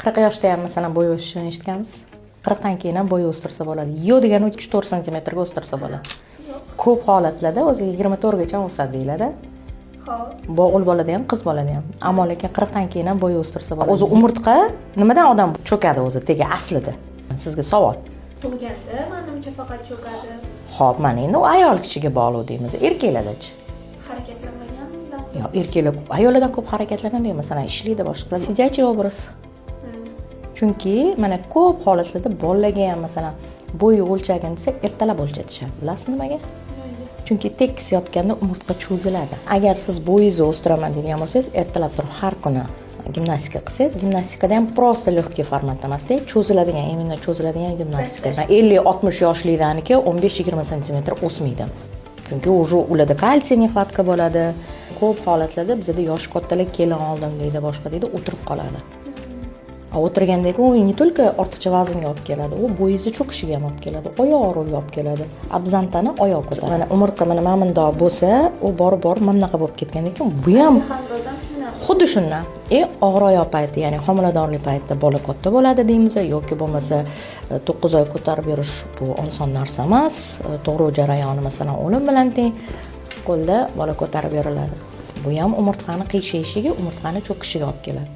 40 yoshda ham masalan bo'y o'sishini eshitganmiz. 40 dan keyin ham bo'y o'stirsa bo'ladi. Yo'q degani 3-4 santimetrga o'stirsa bo'ladi. Ko'p holatlarda o'zi 24 gacha o'sadi deyiladi. Xo'p. Bu o'g'il bolada ham, qiz bolada ham. Ammo lekin 40 dan keyin ham bo'y o'stirsa bo'ladi. O'zi umurtqa nimadan odam cho'kadi o'zi tegi aslida? Sizga savol. Tug'ganda manimcha faqat cho'kadi. Xo'p, mana endi u ayol kishiga bog'liq deymiz. Erkaklardachi? Harakatlanmagandan. Yo'q, erkaklar ayollardan ko'p harakatlanadi, masalan, ishlaydi, boshqa qiladi. Сидячий образ. Chunki mana ko'p holatlarda bolalarga ham masalan bo'yi o'lchagin desa ertalab o'lchatishadi. Bilasizmi nimaga? Chunki tekis yotganda umurtqa cho'ziladi. Agar siz bo'yingizni o'stiraman degan bo'lsangiz, ertalab turib har kuni gimnastika qilsangiz, gimnastikada ham просто легкий formatda emasda, cho'ziladigan, именно cho'ziladigan gimnastika. 50-60 yoshlilarniki 15-20 santimetr o'smaydi. Chunki уже ularda kalsiy нехватка bo'ladi. Ko'p holatlarda bizada yoshi kattalar kelin oldim deydi, boshqa deydi, o'tirib qoladi. O'tirgandan keyin u не только ortiqcha vaznga olib keladi, u bo'yingizni cho'kishiga ham olib keladi, oyoq og'rig'iga olib keladi. Abzantani oyoq ko'taradi. Mana umurtqa mana bundoq bo'lsa, u borib borib mana bunaqa bo'lib ketgandan keyin bu ham xuddi shundan. Og'ir oyoq payti, ya'ni homiladorlik paytida bola katta bo'ladi deymiz, yoki bo'lmasa 9 oy ko'tarib yurish bu oson narsa emas. Tug'ruq jarayoni masalan o'lim bilan teng, qo'lda bola ko'tarib yuriladi. Bu ham umurtqani qiyshayishiga, umurtqani cho'kishiga olib keladi.